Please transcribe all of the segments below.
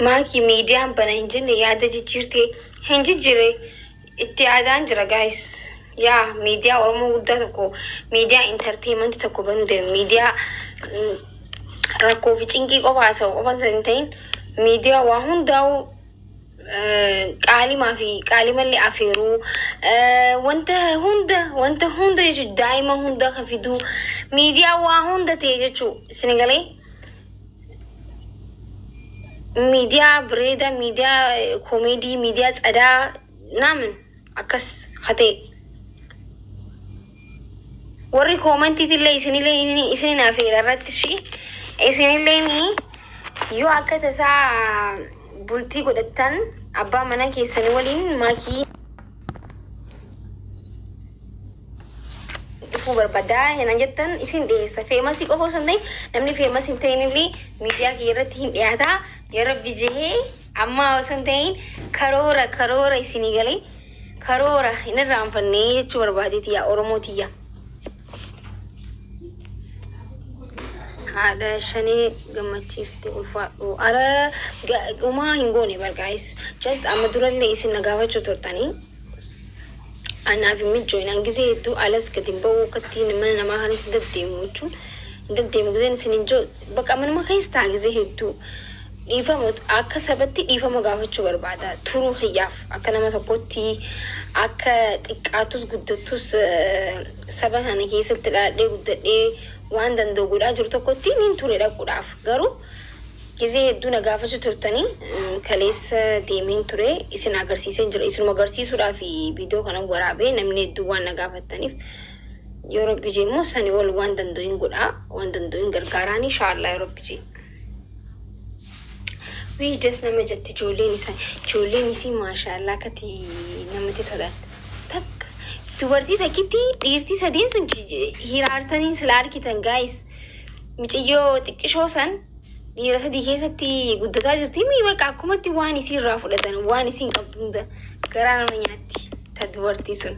Maakii miidiyaan bana hin jenne yaada jijjiirtee hin jijjiirre itti yaadaan jira guys. Yaa miidiyaa Oromoo guddaa tokko miidiyaa entertainment tokko banuu deema. Miidiyaa rakkoo fi cinqii qofa haasa'u qofa osoo hin ta'in miidiyaa waa hundaa'u qaalimaa fi qaalimallee afeeruu wanta hunda wanta hunda jechuun daa'ima hunda kan fiduu miidiyaa waa hunda ta'e jechuu isin galee miidiyaa bareedaa miidiyaa koomeedii miidiyaa tsadaa naamin akkas ha ta'e. Warri koomantiitillee isinillee isinin afeera irratti shi isinillee yoo akka tasaa bultii godhattan abbaa mana keessanii waliin maakii dhufuu barbadaa yana jettan isin dhiyeessa. Feemasii qofa osoo hin ta'in namni feemasii hin ta'in illee miidiyaa kiyya irratti hin dhiyaata. Yaa Rabbi jehee amma osoo hin ta'in karoora karoora isinii galee karoora hin irraanfanne jechuu barbaadeeti yaa Oromoo tiyya. Haadha shanee gammachiifte ulfaadhu. Ara umaa hin goone bar guys. Just amma durallee isin na gaafachuu turtanii. Anaaf hin mijoine. An gizee hedduu alas gad hin ba'u akkatti mana namaa kanas hin deddeemu jechuun hin deddeemu gizeen isin hin jiru bakka manuma keessa ta'a gizee hedduu. Dhiifama akka sabatti dhiifama gaafachuu barbaada turuu kiyyaaf akka nama tokkotti akka xiqqaatus guddattus saba kana keessatti dhaladhee guddadhee waan danda'u godhaa jiru tokkotti nin ture dhaquudhaaf garuu gizee hedduu na gaafachuu turtanii kaleessa deemeen ture isin agarsiiseen jira isinuma agarsiisuudhaaf viidiyoo kana waraabee namni hedduu waan na gaafattaniif yoo rabbi jee immoo sani ol waan danda'u hin godhaa waan danda'u hin gargaaraan inshaallah yoo rabbi jee. Wii das nama jetti ijoolleen isaa ijoolleen isii maashaallah akkati namatti tolan. Takka dubartii takkitti dhiirtii sadeen sun hiraarsanii sila argitan guys. Miciyyoo xiqqishoo san dhiira sadii keessatti guddataa jirti mii bakka akkumatti waan isii irraa fudhatan waan isiin qabdu hunda garaa nama nyaatti ta dubartii sun.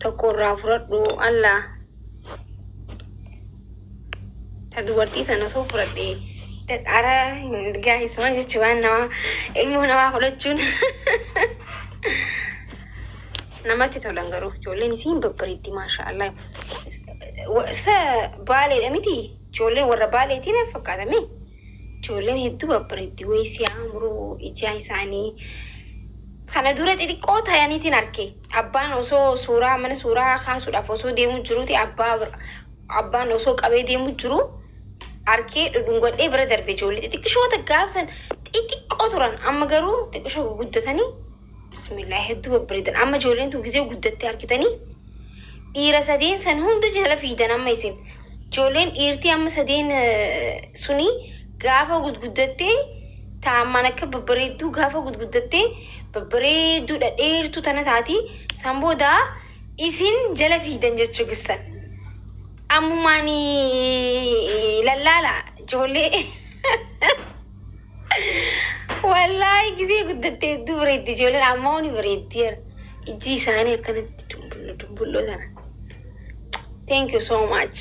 Tokko irraa fudhadhu Allah. Ta dubartii sana osoo fudhadhe ara guys maal jechuun waan nama ilmoo namaa fudhachuun namatti tolan garuu ijoolleen isiin babbareeddi maasha Allah. Isa baaleedha miti ijoolleen warra baaleetiin fakkaatame ijoolleen hedduu babbareeddi wayii si amruu ijaa isaanii kana dura xixiqqoo ta'aniitiin arke abbaan osoo suuraa mana suuraa kaasuudhaaf osoo deemu jiruuti abbaa abbaan osoo qabee deemu jiru arkee dhudhungadhee bira darbe ijoollee xixiqqishoota gaafsan xixiqqoo turan amma garuu xiqqishoo guddatanii bismillah hedduu babbareedan amma ijoolleen tun gizee guddattee argitanii dhiira sadeen san hunda jala fiidan amma isin ijoolleen dhiirtii amma sadeen suni gaafa gudguddattee taammaan akka babbareedduu gaafa gudguddattee babbareedduu dhadheertuu tana taati san booda isin jala fiidan jechuu gissan ammumaan lallaala ijoollee wallaahi gisee guddattee hedduu bareeddi ijoolleen ammaa ni bareeddi ijji isaanii akkanatti dumbulloo dumbulloo sana. Thank you so much.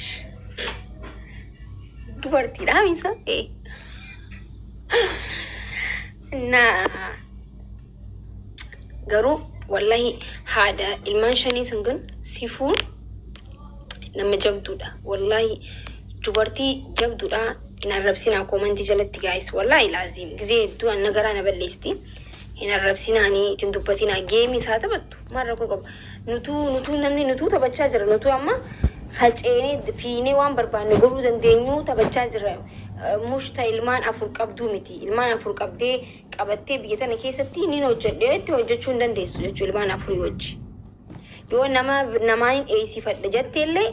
Dubartiidha misa? Eh. Na garuu wallahi haadha ilmaan shanii sun kun sifuun nama jabduudha. Wallahi dubartii jabduudha. Hin arrabsinaa koomantii jalatti guys. Wallahi laaziim gizee hedduu anna garaa na balleessiti. Hin arrabsinaanii ittiin dubbatinaa geemii isaa taphattu maal rakkoo qaba. Nutuu nutuu namni nutuu taphachaa jira. Nutuu amma haceenee fiinee waan barbaanne godhuu dandeenyu taphachaa jira. Mushta ilmaan afur qabduu miti. Ilmaan afur qabdee qabattee biyya tana keessatti ni hojjedhe itti hojjechuu hin dandeessu jechuudha ilmaan afurii wajji. Yoo nama namaan hin eeysifadha jetteellee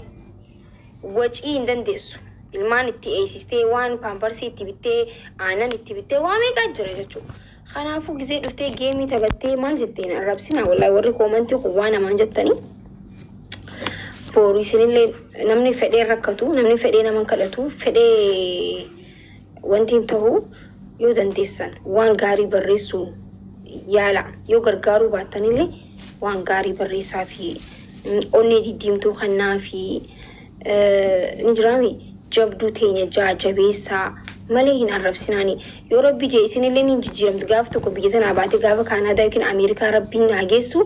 wacii hin dandeessu. Ilmaan itti eeysistee waan paamparsii itti bittee aannan itti bittee waa meeqaa jira jechuudha. Kanaafuu gizee dhuftee geemii taphattee maal jetteen arrabsinaa wallahi warri koomantii kun waa namaan jettanii. Boru isinillee namni fedhee rakkatu namni fedhee nama kadhatu fedhee wanti hin ta'u yoo dandeessan waan gaarii barreessuu yaala yoo gargaaruu baattanillee waan gaarii barreessaa fi Onnee diddiimtuu kannaa fi ni jiraami jabduu teenya jaajabeessaa malee hin arrabsinaani. Yoo Rabbi jee isinillee ni jijjiiramti. Gaafa tokko biyya tanaa baate, gaafa Kaanaadaa yookiin Ameerikaa Rabbiin haa geessu,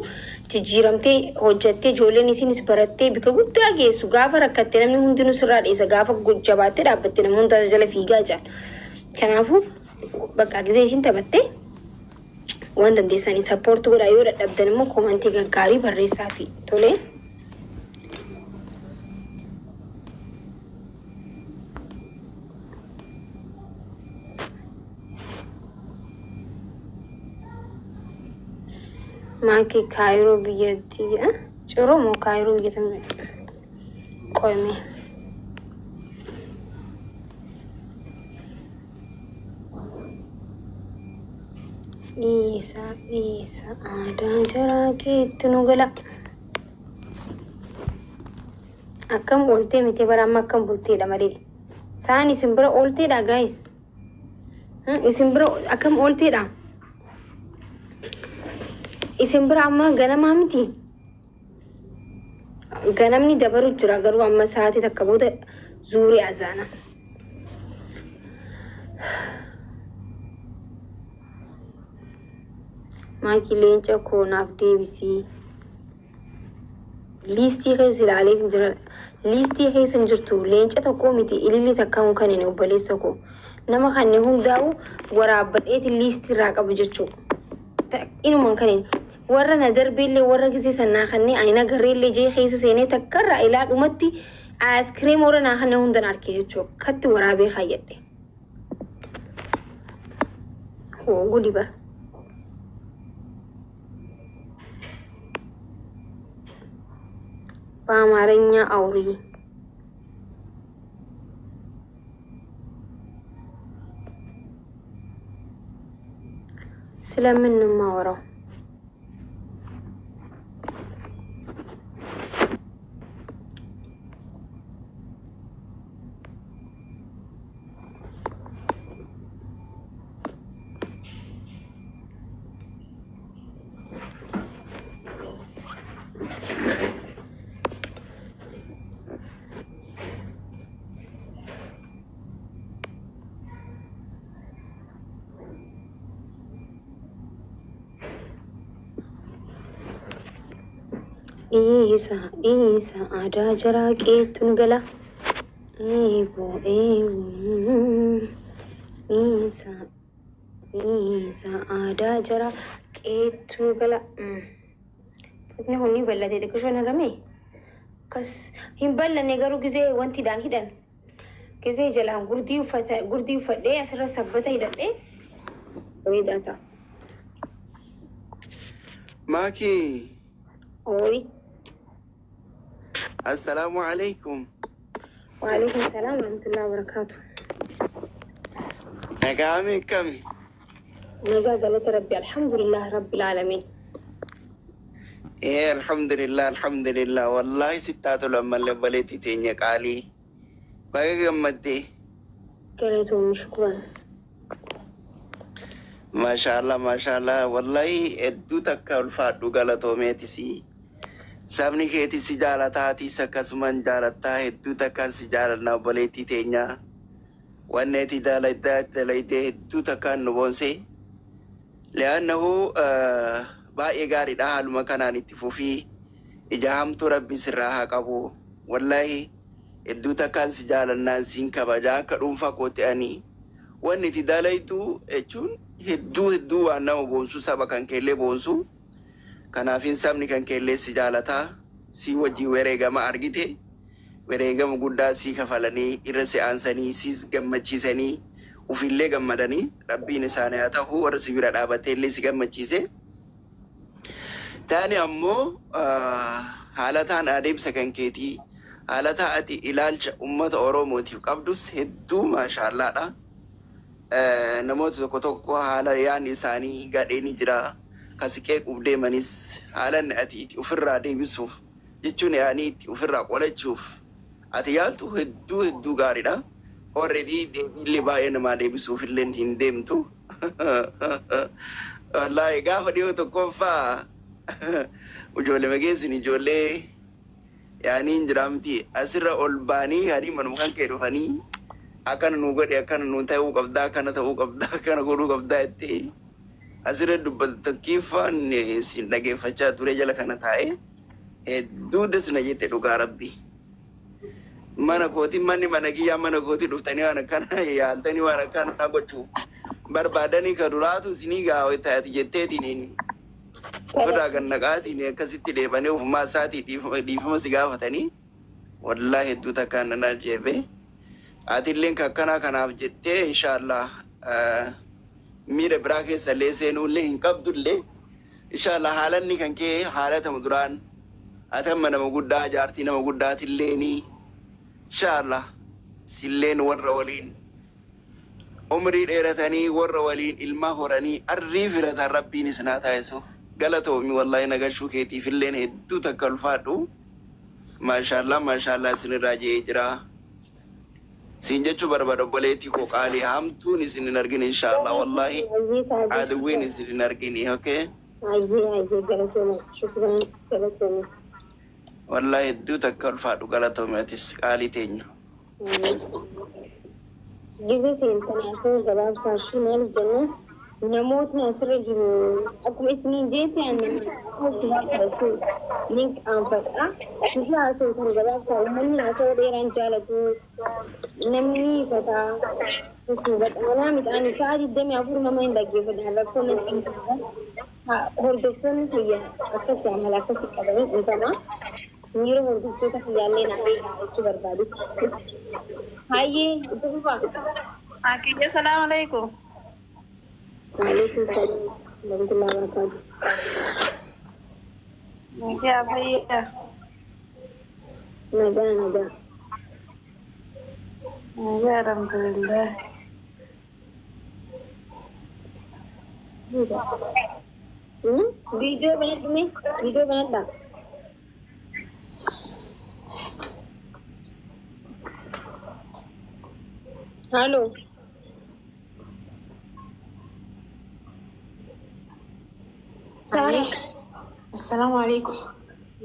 jijjiiramtee hojjattee, ijoolleen isinis barattee bika guddaa geessu. Gaafa rakkatte namni hundinuu sirraa dheessa, gaafa jabaattee dhaabbatte namni hundaa jala fiigaa jaan. Kanaafuu bakka gisee isin taphatte waan dandeessanii support godhaa. Yoo dadhabdan immoo comment gaggaarii barreessaa fi tolee. Maakii Kaayiroo biyyattii ciroo moo Kaayiroo biyya tamii qoyme. Dhiisa dhiisa, aadaa jaraa keetti nu gala. Akkam ooltee miti bara amma akkam bulteedha malee. Saan isin bira oolteedha, guys? Isin bira akkam oolteedha? Isin bira amma ganamaa miti? Ganamni dabaru jira, garuu amma sa'aatii takka booda zuurii azaana. Maakii leenca koo, naaf deebisii. Liistii keessa ilaalee jira. Liistii keessa hin jirtu. Leenca tokko miti, ililli takka kan hin obboleessa koo. Nama kanneen hundaa'u waraabbadheeti liistii irraa qabu jechuudha. Inuman kan hin warra na darbeellee, warra gisee sannaa kanneen ani nagarreellee jee keessa seenee takkarraa ilaa dhumatti aayiskiriim warra naa kanneen hundan arke jechuudha. Katti waraabee kaayyadhe. Hoo gudi bara. በአማርኛ አውሪ። ስለምን ነው የማወራው? Dhiisa dhiisa, aadaa jaraa qeettu nu gala. Eeboo eeboo, dhiisa dhiisa, aadaa jaraa qeettu nu gala. Inni kun ni bal'ate xiqqishoo narrame. Akkas hin bal'anne, garuu gizee wantiidhaan hidhan. Gizee jalaan gurdii uffata, gurdii uffadhee asirra sabbata hidhadhee bareedaa ta'a. Maakii. Ooyi. Assalaamu alaikum. Waalaikum salaam warahmatullahi wabarakaatu. Nagaa meeqami? Nagaa, galata Rabbi, alhamdulillah rabbil aalamiin. Ee, alhamdulillah, alhamdulillah. Wallahi sittaa tolu ammallee, obboleettii teenya qaalii. Baga gammaddee. Galatoomii, shukuran. Maashaallah, maashaallah. Wallahi hedduu takka ulfaadhu, galatoomeetisi. Sabni keetis si jaalataatiis akkasuman jaalattaa, hedduu takkaan si jaalanna, obboleettii teenya. Wanni ati dalaydee hedduu takkaan nu boonse. Li'aannahu baay'ee gaariidha, haaluma kanaan itti fufii, ija hamtuu Rabbi sirraa haa qabu. Wallahi hedduu takkaan si jaalannaan siin kabajaa akka dhuunfaa kootti ani. Wanni itti dalaytu jechuun hedduu hedduu waan nama boonsu, saba kan keellee boonsu. Kanaafin sabni kan keellee si jaalataa, si wajjin wareegama argite. Wareegama guddaa si kafalanii irra si aansanii siis gammachiisanii ufillee gammadanii, Rabbiin isaanii haa ta'u warra si bira dhaabatee illee si gammachiise. Taani ammoo haalataan adeemsa kan keetii, haalataa ati ilaalcha uummata Oromootiif qabdus hedduu maashaallaadha. Namoota tokko tokko haala yaadni isaanii gadhee ni jira. Kasi qeequuf deemanis haala inni ati itti ofirraa deebisuuf jechuun yaanii itti ofirraa qolachuuf ati yaaltu hedduu hedduu gaariidha. Already deebiillee baay'ee namaa deebisuuf illee hin deemtu. Wallaahi gaafa dhiyoo tokkoffaa ijoollee mageessin ijoollee Yaanii hin jiraa miti asirra ol baanii harii manuma kan kee dhufanii akkana nu godhe, akkana nu ta'uu qabdaa, akkana ta'uu qabdaa, akkana godhuu qabdaa jettee asirra dubbatu tokkiffaan sin dhageeffachaa ture jala kana taa'ee hedduu dasna jette dhugaa rabbi. Mana kooti, manni mana kiyyaa, mana kooti dhuftanii waan akkana yaaltanii waan akkana gochuu barbaadanii ka duraatu isinii gaa taati jetteetiin ofirraa kan naqaatiin akkasitti deebanii ofumaa isaatii dhiifama si gaafatanii wallaahi hedduu takkaan nan ajjeefe. Atilleen akkanaa kanaaf jettee inshaallah miira biraa keessa illee seenuullee hin qabdullee inshaallah haalanni kan kee haalatamu duraan ati amma nama guddaa jaartii nama guddaatillee inshaallah silleen warra waliin umrii dheeratanii warra waliin ilma horanii arrii filatan rabbiin isinaa taasisu. Galatoomi wallaahi nagashuu keetiif illeen hedduu takka ulfaadhu. Maashaallah maashaallah isinirraa je'ee jira. Siin jechuu barbaada obboleettii koo qaalii hamtuun isin hin argin inshaallah wallaahi aduwwiin isin hin argini, okay? Hayyee hayyee, galatooma, shukran, galatooma. Wallaahi hedduu takka ulfaadhu, galatoomi atis qaalii teenya. Gize seentan haasawaa gabaabsaa shi maaliif jennaan namootni asirra jiru akkuma isiniin jeette nama fudhachuu ni qaanfadha. Gize haasawaa kan gabaabsaa uummanni haasawaa dheeraan jaalatu namni ni ifataa. Baxaanaa midhaan sa'a 24 nama hin dhaggeeffatan rakkoo natti hin. Hordoftoonni kiyya akkasii amala akkasii qabanii dhiifama. Miira hordoftoota kiyyaallee naa beekaa jechuu barbaadu. Hayyee, itti fufaa. Akiyya, salaamu alaikum. Waalaikum salaam warahmatullahi wabarakatuh. Nagaa fayyaa. Nagaa nagaa. Nagaa, alhamdulillah. Jira. Viidiyoo banadhu mee? Viidiyoo banadhaa. Halo. Saara. Assalaamu alaikum.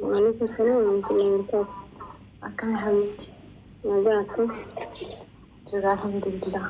Waalaikum salaam warahmatullahi wabarakatuh. Akkam habibti? Nagaa, akkam? Jira, alhamdulillah.